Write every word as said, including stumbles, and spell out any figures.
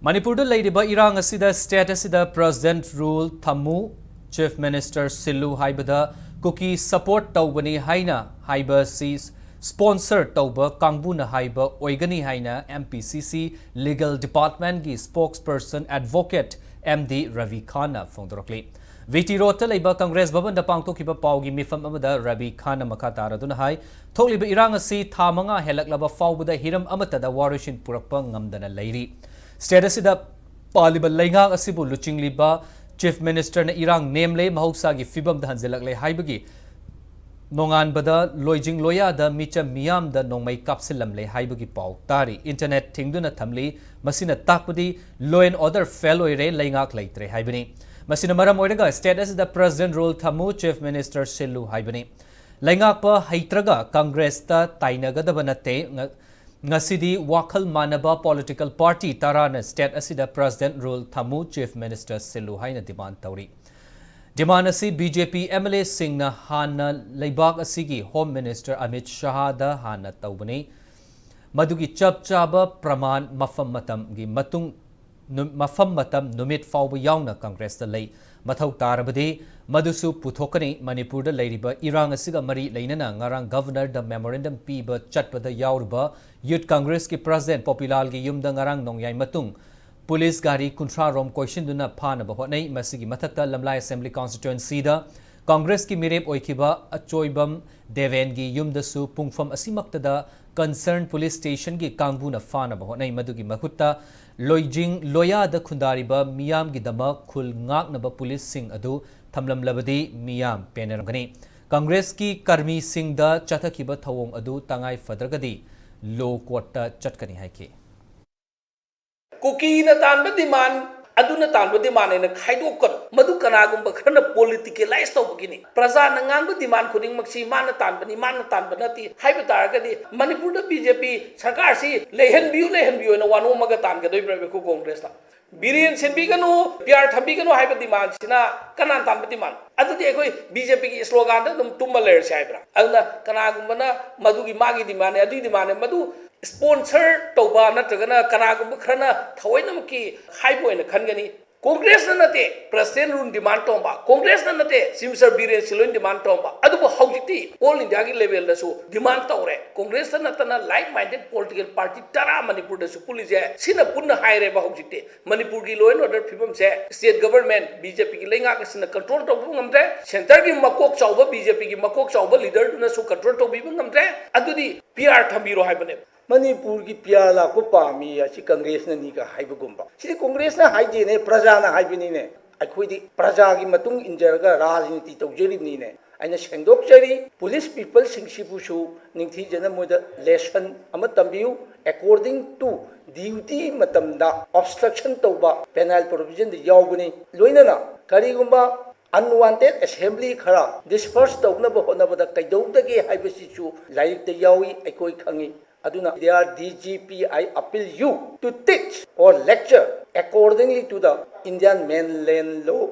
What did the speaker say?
ꯃꯅꯤꯄꯨꯔꯗ ꯂꯩꯔꯤꯕ ꯏꯔꯥꯡ ꯑꯁꯤꯗ state ꯑꯁꯤꯗ President rule ꯊꯝꯃꯨ, Chief Minister ꯁꯤꯜꯂꯨ ꯍꯥꯏꯕꯗ ꯀꯨꯀꯤ support ꯇꯧꯕꯅꯤ ꯍꯥꯏꯅ ꯍꯥꯏꯕ ꯑꯁꯤ sponsor ꯇꯧꯕ ꯀꯥꯡꯕꯨꯅ ꯍꯥꯏꯕ ꯑꯣꯏꯒꯅꯤ ꯍꯥꯏꯅ M P C C Legal Departmentꯀꯤ spokesperson Advocate M D Ravi ꯈꯥꯟꯅ ꯐꯣꯡꯗꯣꯔꯛꯂꯤ꯫ V T Roadꯇ ꯂꯩꯕ Congress ꯚꯕꯟꯗ ꯄꯥꯡꯊꯣꯛꯈꯤꯕ ꯄꯥꯎꯒꯤ ꯃꯤꯐꯝ ꯑꯃꯗ ꯔꯕꯤ ꯈꯥꯟꯅ ꯃꯈꯥ ꯇꯥꯔꯗꯨꯅ ꯍꯥꯏ, ꯊꯣꯛꯂꯤꯕ ꯏꯔꯥꯡ ꯑꯁꯤ ꯊꯥ ꯃꯉꯥ ꯍꯦꯜꯂꯛꯂꯕ ꯐꯥꯎꯕꯗ ꯍꯤꯔꯝ ꯑꯃꯠꯇꯗ ꯋꯥꯔꯣꯏꯁꯤꯟ ꯄꯨꯔꯛꯄ ꯉꯝꯗꯅ ꯂꯩꯔꯤ꯫ State ꯑꯁꯤꯗ ꯄꯥꯜꯂꯤꯕ ꯂꯩꯉꯥꯛ ꯑꯁꯤꯕꯨ ꯂꯨꯆꯤꯡꯂꯤꯕ Chief Ministerꯅ ꯏꯔꯥꯡ ꯅꯦꯝꯂꯦ, ꯃꯍꯧꯁꯥꯒꯤ ꯐꯤꯕꯝꯗ ꯍꯟꯖꯤꯜꯂꯛꯂꯦ ꯍꯥꯏꯕꯒꯤ ꯅꯣꯡꯉꯥꯟꯕꯗ ꯂꯣꯏꯖꯤꯡ ꯂꯣꯌꯥꯗ ꯃꯤꯆꯝ ꯃꯤꯌꯥꯝꯗ ꯅꯣꯡꯃꯩ ꯀꯥꯞꯁꯤꯜꯂꯝꯂꯦ ꯍꯥꯏꯕꯒꯤ ꯄꯥꯎ ꯇꯥꯔꯤ꯫ Internet ꯊꯤꯡꯗꯨꯅ ꯊꯝꯂꯤ꯫ ꯃꯁꯤꯅ ꯇꯥꯛꯄꯗꯤ law and order fail ꯑꯣꯏꯔꯦ, ꯂꯩꯉꯥꯛ ꯂꯩꯇ꯭ꯔꯦ ꯍꯥꯏꯕꯅꯤ꯫ ꯃꯁꯤꯅ ꯃꯔꯝ ꯑꯣꯏꯔꯒ state ꯑꯁꯤꯗ President rule ꯊꯝꯃꯨ, Chief Minister ꯁꯤꯜꯂꯨ ꯍꯥꯏꯕꯅꯤ꯫ ꯂꯩꯉꯥꯛꯄ ꯍꯩꯇ꯭ꯔꯒ Congressꯇ ꯇꯥꯏꯅꯒꯗꯕ ꯅꯠꯇꯦ꯫ ꯉ-, ꯉꯁꯤꯗꯤ ꯋꯥꯈꯜ ꯃꯥꯟꯅꯕ political party ꯇꯔꯥꯅ state ꯑꯁꯤꯗ President rule ꯊꯝꯃꯨ, Chief Minister ꯁꯤꯜꯂꯨ ꯍꯥꯏꯅ demand ꯇꯧꯔꯤ꯫ Demand ꯑꯁꯤ B J P M L Aꯁꯤꯡꯅ ꯍꯥꯟꯅ ꯂꯩꯕꯥꯛ ꯑꯁꯤꯒꯤ Home Minister ꯑꯃꯤꯠ ꯁꯍꯥꯗ ꯍꯥꯟꯅ ꯇꯧꯕꯅꯤ꯫ ꯃꯗꯨꯒꯤ ꯆꯞ ꯆꯥꯕ ꯄ꯭ꯔꯃꯥꯟ ꯃꯐꯝ ꯃꯇꯝꯒꯤ ꯃꯇꯨꯡ ꯅꯨ-, ꯃꯐꯝ ꯃꯇꯝ ꯅꯨꯃꯤꯠ ꯐꯥꯎꯕ ꯌꯥꯎꯅ Congressꯇ ꯂꯩ꯫ ꯃꯊꯧ ꯇꯥꯔꯕꯗꯤ ꯃꯗꯨꯁꯨ ꯄꯨꯊꯣꯛꯀꯅꯤ꯫ ꯃꯅꯤꯄꯨꯔꯗ ꯂꯩꯔꯤꯕ ꯏꯔꯥꯡ ꯑꯁꯤꯒ ꯃꯔꯤ ꯂꯩꯅꯅ ꯉꯔꯥꯡ Governorꯗ memorandum ꯄꯤꯕ ꯆꯠꯄꯗ ꯌꯥꯎꯔꯤꯕ Youth Congressꯀꯤ President ꯄꯣꯄꯤꯂꯥꯜꯒꯤ ꯌꯨꯝꯗ ꯉꯔꯥꯡ ꯅꯣꯡꯌꯥꯏ ꯃꯇꯨꯡ ꯄꯨꯂꯤꯁ ꯒꯥꯔꯤ ꯀꯨꯟꯊ꯭ꯔꯥ ꯔꯣꯝ ꯀꯣꯏꯁꯤꯟꯗꯨꯅ ꯐꯥꯅꯕ ꯍꯣꯠꯅꯩ꯫ ꯃꯁꯤꯒꯤ ꯃꯊꯛꯇ ꯂꯝꯂꯥꯏ Assembly Constituencyꯗ Congressꯀꯤ ꯃꯤꯔꯦꯞ ꯑꯣꯏꯈꯤꯕ ꯑꯆꯣꯏꯕꯝ ꯗꯦꯕꯦꯟꯒꯤ ꯌꯨꯝꯗꯁꯨ ꯄꯨꯡꯐꯝ ꯑꯁꯤꯃꯛꯇꯗ concern police stationꯒꯤ ꯀꯥꯡꯕꯨꯅ ꯐꯥꯅꯕ ꯍꯣꯠꯅꯩ꯫ ꯃꯗꯨꯒꯤ ꯃꯍꯨꯠꯇ ꯂꯣꯏꯖꯤꯡ ꯂꯣꯌꯥꯗ ꯈꯨꯟꯗꯥꯔꯤꯕ ꯃꯤꯌꯥꯝꯒꯤꯗꯃꯛ ꯈꯨꯜ ꯉꯥꯛꯅꯕ ꯄꯨꯂꯤꯁꯁꯤꯡ ꯑꯗꯨ ꯊꯝꯂꯝꯂꯕꯗꯤ ꯃꯤꯌꯥꯝ ꯄꯦꯟꯅꯔꯝꯒꯅꯤ꯫ Congressꯀꯤ ꯀꯔꯃꯤꯁꯤꯡꯗ ꯆꯠꯊꯈꯤꯕ ꯊꯧꯑꯣꯡ ꯑꯗꯨ ꯇꯉꯥꯏ ꯐꯗ꯭ꯔꯒꯗꯤ law courtꯇ ꯆꯠꯀꯅꯤ ꯍꯥꯏꯈꯤ꯫ ꯀꯨꯀꯤꯅ ꯇꯥꯟꯕ demand, ꯑꯗꯨꯅ ꯇꯥꯟꯕ demand ꯍꯥꯏꯅ ꯈꯥꯏꯗꯣꯛꯀꯅꯨ꯫ ꯃꯗꯨ ꯀꯅꯥꯒꯨꯝꯕ ꯈꯔꯅ politicalize ꯇꯧꯕꯒꯤꯅꯤ꯫ ꯄ꯭ꯔꯖꯥꯅ ꯉꯥꯡꯕ demand ꯈꯨꯗꯤꯡꯃꯛꯁꯤ ꯃꯥꯅ ꯇꯥꯟꯕꯅꯤ, ꯃꯥꯅ ꯇꯥꯟꯕ ꯅꯠꯇꯦ ꯍꯥꯏꯕ ꯇꯥꯔꯒꯗꯤ, ꯃꯅꯤꯄꯨꯔꯗ B J P ꯁꯔꯀꯥꯔꯁꯤ ꯂꯩꯍꯟꯕꯤꯌꯨ, ꯂꯩꯍꯟꯕꯤꯌꯨ ꯍꯥꯏꯅ ꯋꯥꯅꯣꯝꯃꯒ ꯇꯥꯟꯒꯗꯣꯔꯤꯕ꯭ꯔꯥ ꯑꯩꯈꯣꯏ Congressꯅ? ꯕꯤꯔꯦꯟ ꯁꯤꯟꯕꯤꯒꯅꯨ, ꯄꯤꯌꯥꯔ ꯊꯝꯕꯤꯒꯅꯨ ꯍꯥꯏꯕ demandꯁꯤꯅ ꯀꯅꯥꯅ ꯇꯥꯟꯕ demand? ꯑꯗꯨꯗꯤ ꯑꯩꯈꯣꯏ B J Pꯒꯤ sloganꯗ ꯑꯗꯨꯝ ꯇꯨꯝꯃ ꯂꯩꯔꯁꯤ ꯍꯥꯏꯕ꯭ꯔꯥ? ꯑꯗꯨꯅ ꯀꯅꯥꯒꯨꯝꯕꯅ ꯃꯗꯨꯒꯤ ꯃꯥꯒꯤ demandꯅꯦ, ꯑꯗꯨꯒꯤ demandꯅꯦ, ꯃꯗꯨ ꯏꯁꯄꯣꯟꯁꯔ ꯇꯧꯕ ꯅꯠꯇ꯭ꯔꯒꯅ ꯀꯅꯥꯒꯨꯝꯕ ꯈꯔꯅ ꯊꯑꯣꯏꯅꯃꯛꯀꯤ ꯍꯥꯏꯕ ꯑꯣꯏꯅ ꯈꯟꯒꯅꯤ꯫ ꯀꯣꯡꯒ꯭ꯔꯦꯁꯅ ꯅꯠꯇꯦ ꯄ꯭ꯔꯁꯤꯗꯦꯟ ꯔꯨꯜ ꯗꯤꯃꯥꯟ ꯇꯧꯔꯝꯕ, ꯀꯣꯡꯒ꯭ꯔꯦꯁꯅ ꯅꯠꯇꯦ ꯆꯤꯐ ꯃꯤꯅꯤꯁꯇꯔ ꯕꯤꯔꯦꯟ ꯁꯤꯜꯂꯣꯏꯅ ꯗꯤꯃꯥꯟ ꯇꯧꯔꯝꯕ, ꯑꯗꯨꯕꯨ ꯍꯧꯖꯤꯛꯇꯤ ꯑꯣꯜ ꯏꯟꯗꯤꯌꯥꯒꯤ ꯂꯦꯚꯦꯜꯗꯁꯨ ꯗꯤꯃꯥꯟ ꯇꯧꯔꯦ꯫ ꯀꯣꯡꯒ꯭ꯔꯦꯁꯇ ꯅꯠꯇꯅ ꯂꯥꯏꯛ ꯃꯥꯏꯟꯗꯦꯠ ꯄꯣꯂꯤꯇꯤꯀꯦꯜ ꯄꯥꯔꯇꯤ ꯇꯔꯥ ꯃꯅꯤꯄꯨꯔꯗꯁꯨ ꯄꯨꯜꯂꯤꯁꯦ ꯁꯤꯅ ꯄꯨꯟꯅ ꯍꯥꯏꯔꯦꯕ꯫ ꯍꯧꯖꯤꯛꯇꯤ ꯃꯅꯤꯄꯨꯔꯒꯤ ꯂꯣ ꯑꯦꯟ ꯑꯣꯔꯗꯔ ꯐꯤꯕꯝꯁꯦ ꯁ꯭ꯇꯦꯠ ꯒꯚꯔꯟꯃꯦꯟ ꯕꯤ ꯖꯦ ꯄꯤꯒꯤ ꯂꯩꯉꯥꯛ ꯑꯁꯤꯅ ꯀꯟꯇ꯭ꯔꯣꯜ ꯇꯧꯕ ꯉꯝꯗ꯭ꯔꯦ, ꯁꯦꯟꯇꯔꯒꯤ ꯃꯀꯣꯛ ꯆꯥꯎꯕ ꯕꯤ ꯖꯦ ꯄꯤꯒꯤ ꯃꯀꯣꯛ ꯆꯥꯎꯕ ꯂꯤꯗꯔꯗꯨꯅꯁꯨ ꯀꯟꯇ꯭ꯔꯣꯜ ꯇꯧꯕꯤꯕ ꯉꯝꯗ꯭ꯔꯦ꯫ ꯑꯗꯨꯗꯤ ꯄꯤ ꯑꯥꯔ ꯊꯝꯕꯤꯔꯣ ꯍꯥꯏꯕꯅꯦꯕ꯫ ꯃꯅꯤꯄꯨꯔꯒꯤ ꯄꯤ ꯑꯥꯔ ꯂꯥꯛꯄ ꯄꯥꯝꯃꯤ ꯑꯁꯤ ꯀꯪꯒ꯭ꯔꯦꯁꯅꯅꯤꯒ ꯍꯥꯏꯕꯒꯨꯝꯕ꯫ ꯁꯤꯗꯤ ꯀꯪꯒ꯭ꯔꯦꯁꯅ ꯍꯥꯏꯗꯦꯅꯦ, ꯄ꯭ꯔꯖꯥꯅ ꯍꯥꯏꯕꯅꯤꯅꯦ꯫ ꯑꯩꯈꯣꯏꯗꯤ ꯄ꯭ꯔꯖꯥꯒꯤ ꯃꯇꯨꯡ ꯏꯟꯖꯔꯒ ꯔꯥꯖꯅꯤꯇꯤ ꯇꯧꯖꯔꯤꯕꯅꯤꯅꯦ꯫ ꯑꯩꯅ ꯁꯦꯡꯗꯣꯛꯆꯔꯤ, ꯄꯨꯂꯤꯁ ꯄꯤꯄꯜꯁꯤꯡꯁꯤꯕꯨꯁꯨ ꯅꯤꯡꯊꯤꯖꯅ ꯃꯣꯏꯗ ꯂꯦꯁꯟ ꯑꯃ ꯇꯝꯕꯤꯌꯨ꯫ ꯑꯦꯀꯣꯔꯗꯤꯡ ꯇꯨ ꯗ꯭ꯌꯨꯇꯤ ꯃꯇꯝꯗ ꯑꯣꯕꯁꯇ꯭ꯔꯛꯁꯟ ꯇꯧꯕ ꯄꯦꯅꯥꯜ ꯄ꯭ꯔꯣꯚꯤꯖꯟꯗ ꯌꯥꯎꯕꯅꯤ꯫ ꯂꯣꯏꯅꯅ ꯀꯔꯤꯒꯨꯝꯕ ꯑꯟꯋꯥꯟꯇꯦꯗ ꯑꯦꯁꯦꯝꯕ꯭ꯂꯤ ꯈꯔ ꯗꯤꯁꯄꯔꯁ ꯇꯧꯅꯕ ꯍꯣꯠꯅꯕꯗ ꯀꯩꯗꯧꯗꯒꯦ ꯍꯥꯏꯕꯁꯤꯁꯨ ꯂꯥꯏꯔꯤꯛꯇ ꯌꯥꯎꯏ, ꯑꯩꯈꯣꯏ ꯈꯪꯏ꯫ ꯑꯗꯨꯅ, dear D G P, I appeal you to teach or lecture accordingly to the Indian mainland law